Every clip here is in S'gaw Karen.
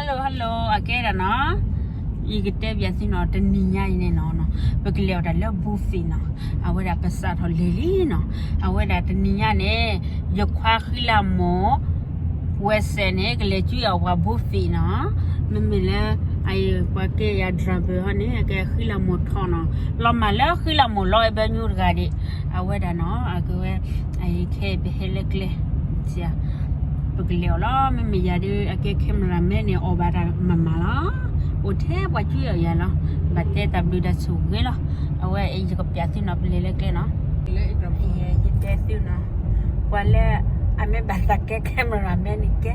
Hello hello အကဲဒၣ်နီၤ, ယကတဲပျးသုနီၤ တနံၤညါအံၤန့ၣ်နီၤ ပကလဲၤအီၣ်တၢ်လၢ buffet နီၤ, အဝဲဒၣ်ပစးထီၣ်လဲၤလံနီၤ, အဝဲဒၣ်တနံၤညါန့ၣ် ယခွါဃံလၤမိၢ် ဝဲစဲးန့ၣ် ကလဲၤကွံာ်အီၣ်ပှၤ buffet နီၤ, မ့မ့ၢ်လၢ အပှၤကဲယၤ driver ဟီန့ၣ် အကဲဃံလၤမိၢ်ထီၣ်နီၤ, လီၤမၢ်လၢဃံလၤမိၢ်လီၤ အဲၣ်ဘၢညိတဂၤဒံး, အဝဲဒၣ်နီၤ အကဝဲ အခဲအံၤပဟဲလၢကျဲ ပကလဲၤအီၤလီၤ, မ့မ့ၢ်ယၤဒုး အကဲ cameraman န့ၣ် အီၣ်ဘၣ်တၢ်မၤမၤလီၤ, အိၣ်ထဲပှၤကွံာ်အီၣ်ယၤလီၤ, ဘၣ်တဲတၢ်ဘျုးတၢ်ဆိၣ်ဂ့ၤလီၤ, အဝဲယကပျးသုနီၤ ပလဲၤလၢကျဲနီၤ, ယတဲသုနီၤ, ပှၤလၢ အမ့ၢ်ဘၣ်သးကဲ cameraman န့ၣ်ကဲ,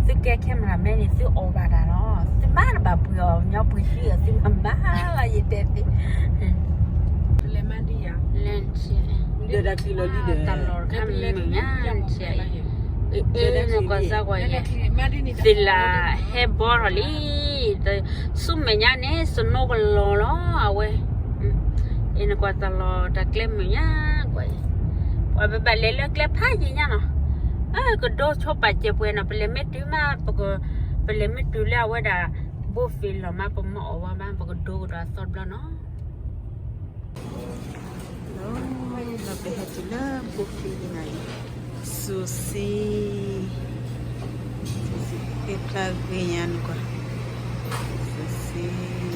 သုကဲ cameraman န့ၣ် သုအီၣ်ဘၣ်တၢ်လီၤ, သုမၤတဘၣ်ပှ့ၤအီၣ် ညီပှ့ၤဆံအီၤ သုမၤမၤလီၤ ယတဲသု လၢ တၢ်လီၢ်တခါမုာ်ညါ အ့ နကွၢ်စၢ်ကွၢ်ယဲ, သ့ၣ်လၣ်ဟဲဘီထီၣ်လံ, ဆူမဲာ်ညါန့ၣ် snow ကလီၤလီၤ အဝဲ, အ့ နကွၢ်တၢ်လီၢ်တၢ်ကျဲမုာ်ညါကွၢ်, ပှၤပဘၣ်လဲၤလၢကျဲဖးယံာ်ညါနီၤ, ကဒိဆိပာ်စဲးပှဲၤနီၤ, ပလဲၤမ့ၢ်တုၤမး, ပလဲၤမ့ၢ်တုၤလၢအဝဲဒၣ် buffet လီၤမး ပမ့ၢ်အီၣ်ဝဲမး ပကဒိကဒီးအသီတဘျီနီၤ လီၤပဟဲတုၤလၢ buffet န့ၣ်အံၤ, စူၤစ့, စူၤစ့ဖျါဂ့ၤညါနကွၢ်, စူၤစ့, ဝ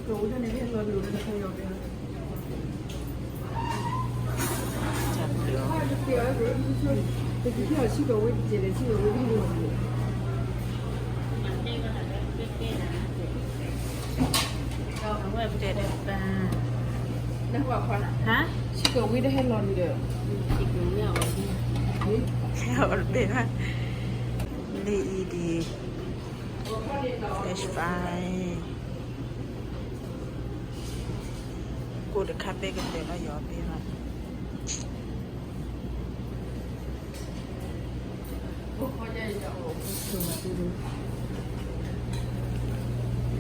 ဲဒ်န့ၣ် အဝဲတဲဒၣ်ပၢ်, ဟါ, ဟဲအီၣ်တဘ့ၣ်ဘၣ်, လၢအံၤဒံး, fish fry, ကိၣ်တခါပဲကတဲလီၤယီၤဘ့ၣ်ဘၣ်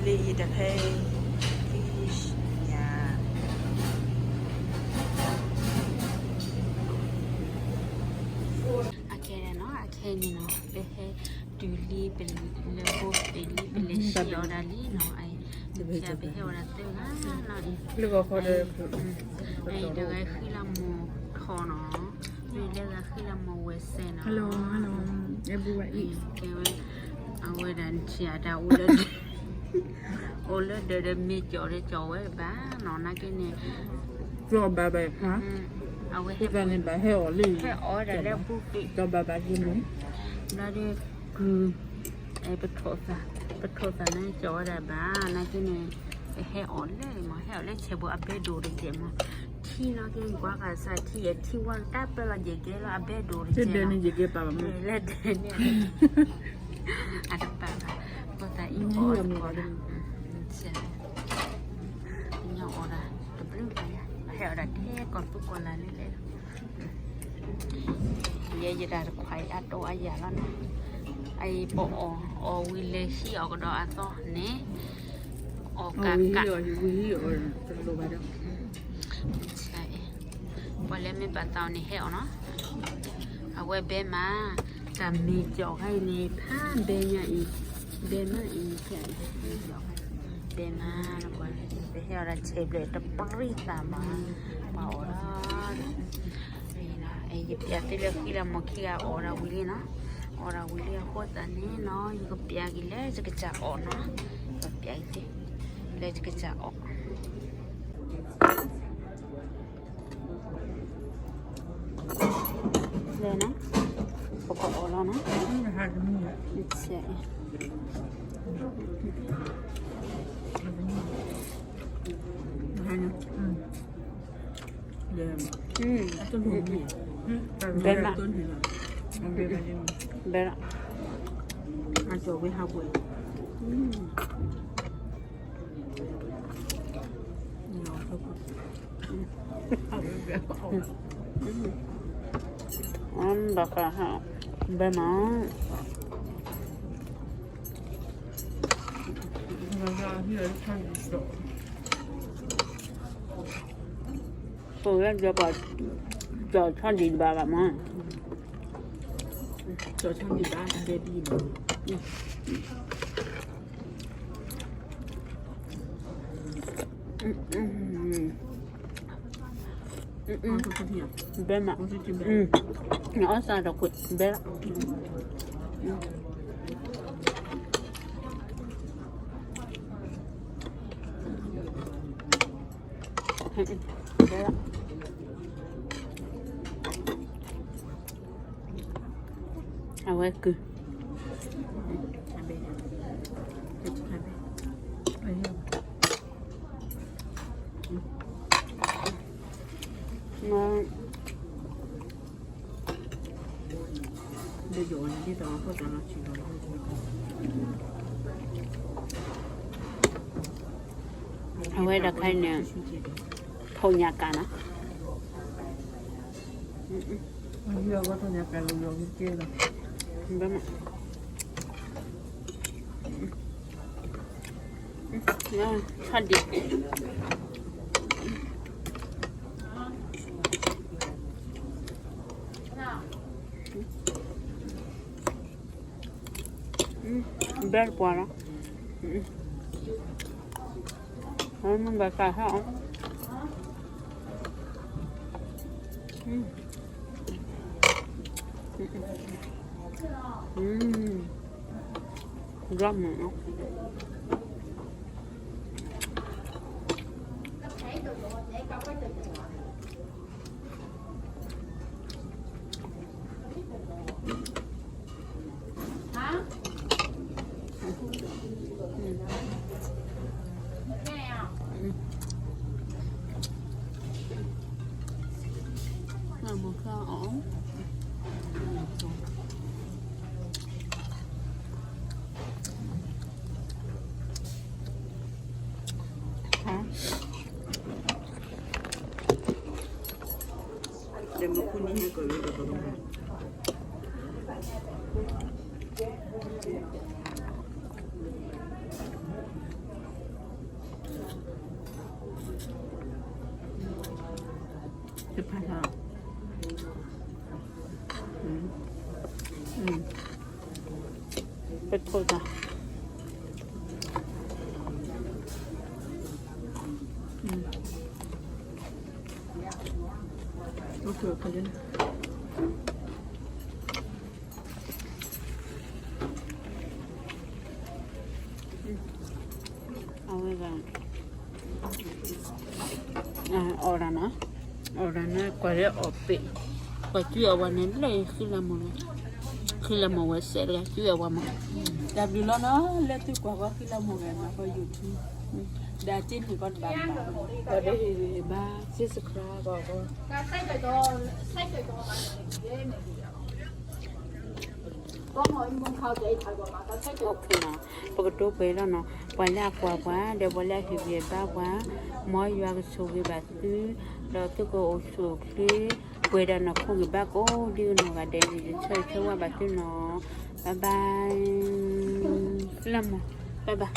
လၢအံၤတဖဲ fish ညါ, အခဲနီၤ အခဲန့ၣ်နီၤ ပဟဲတုၤလံ ပလၢဘိသ့ၣ်လံ ပလဲၤဆံးအီၣ်ဒၣ်လံနီၤ, ပဟဲအီၣ်ဒၣ်သၢဂၤနီၤ, အံၤတဂၤဃံလၤမိၢ်ထီၣ်နီၤ, မ့ၢ်လၢဂၤဃံလၤမိၢ်ဝဲစဲးနီၤ, ကဲဝဲ အဝဲဒၣ်နထံၣ်အတၢ်အိၣ်လၢ အိၣ်လၢဒၢးဒီးမ့ၢ်ကၠီၣ်ဒီးကၠီၣ်ဝဲဘၣ်နီၤ နာ်က့န့ၣ်, ကၠီၣ်ဘၣ်ဘၣ်ခါ, အဝဲဟဲဘၣ်န့ၣ်ဘၣ်ဟဲအီၣ်လၢ ဟဲအီၣ်ဒၣ်လၢဘူၣ်က့ၤ, ကၠီၣ်ဘၣ်ဘၣ်က့ၤမး, ဘျီဒီး ပထိၣ်သး, ပထိၣ်သးန့ၣ်ကၠီၣ်ဝဲဒၣ်ဘၣ် နာ်က့န့ၣ်, ပဟဲအီၣ်လၢမး ဟဲအီၣ်လၢဆဲးဘိအဘဲဒိၣ်တကဲးမး, ထံနီၤက့ၤကွၢ်ဃာ်စၢ်ထံယဲၢ်ထံဝါတၢ်ပၢလီၤယဲၢ်ကဲလီၤ အဘဲဒိၣ်တကဲးလီၤ, လၢဒဲန့ၣ် အတပာ်ဘၣ်, ပသးအံၤအီၣ်တကီၢ်, ညီအီၣ်ဒၣ်တဘျုးဘၣ်ယါ, ဟဲအီၣ်ဒၣ်ထဲကီၢ်သူကီၢ်လၢ်လၢလဲၣ်, ယဲယတၢ်တခွါအံၤအတီအယၢ်လီၤနီၤ, အအံၤပအီၣ်, အီၣ်ဝံၤလဲၤဟံးအီၣ်ကဒီးအသီန့ၣ်, အီၣ်ကးကး, ပှၤလၢမ့ၢ်ပာ်သးအီၤန့ၣ်ဟဲအီၣ်နီၤ, အဝဲဘဲမး, တၢ်မ့ၢ်ကၠီၣ်ခါအံၤန့ၣ် ဖးဘဲညါအံၤ, ဘဲမးအံၤ, ဘဲမး, ပဟဲအီၣ်ဒၣ်ဆဲးဘျဲၣ်တပရံသးမး, ပှၤအီၣ်ဒၣ် ယပျးသုလၢဃံလၤမိၢ်ခံဂၤအီၣ်ဒၣ်ဝံၤလံနီၤ, အီၣ်ဒၣ်ဝံၤလံအဃိသတးန့ၣ်နီၤ ယကပျးက့ၤလၢယကစၢ်အီၣ်နီၤ, ယကပျးက့ၤလၢယကစၢ်အီၣ်, လၢနီၤ, ပကအီၣ်လီၤနီၤ, ဘဲမး, ဘဲလီၤ, အကၠီၤဝဲဟးပှဲၤ, ဘၣ်ဃးဟး, ဘဲမး, ပဝဲကၠီၤပှၤ, ကၠီၤဆီဒံးတဘၣ်ဘၣ်မး, ကၠီၤဆီဒံးဘၣ်တဲဘံၣ်မး, ဘဲမး, နအီၣ်စးဒီးကွံာ်ဘဲလီၤ, ဘဲလီၤ. အဝဲကုၢ်, အဝဲဒၣ်ခဲအံၤန့ၣ်, ထိၣ်ညၣ်ကးနီၤ, ဘဲမး, ဆီဒံး, ဘဲပှၤလီၤ, မ့ၢ်ဘၣ်ကးဟဲအီၤ, ဒွးမုာ်နီၤ. တဖၣ်လီၤ, ပထိၣ်သး, အဝဲဂၤ, အီၣ်ရၣ်နီၤ, အီၣ်ရၣ်န့ၣ် ကွၢ်လၢအီၣ်ပ့ၣ်, ကွၢ်ကၠူအဝၤန့ၣ် လၢဃံလၤမိၢ်, ဃံလၤမိၢ်ဝဲစဲးတဂၤ ကၠူအဝၤမး, တၢ်ဘျုးလီၤနီၤ လၢသုကွၢ်ကီၢ်ဃံလၤမိၢ်ဂၤမးကီၢ် YouTube, ဒီးတ့ၢ်န့ၣ်ကီၢ်တဘၣ်ဘၣ်, ဒီးဟ့ၣ်ဂံၢ်ဟ့ၣ်ဘါ subscribe ကီၢ်ကီၢ် ပကတိၤပှဲၤလီၤနီၤ, ပကတိၤပှဲၤလီၤနီၤ, ပှၤလၢအကွၢ်ပှၤ ဒီးပှၤလၢအဟ့ၣ်ဂံၢ်ဟ့ၣ်ဘါပှၤ, မ်ယွၤကဆိၣ်ဂ့ၤဘၣ်သု, ဒီးသုကအိၣ်ဆူၣ်အိၣ်ချ့, ပှဲၤဒီးနီၢ်ခိဂ့ၤဘါကိးဒ်နီၢ်ဂၤဒဲးန့ၣ် ယဆၢဂ့ၤဆၢဝါဘၣ်သုနီၤ, bye bye, လၢမး, bye bye.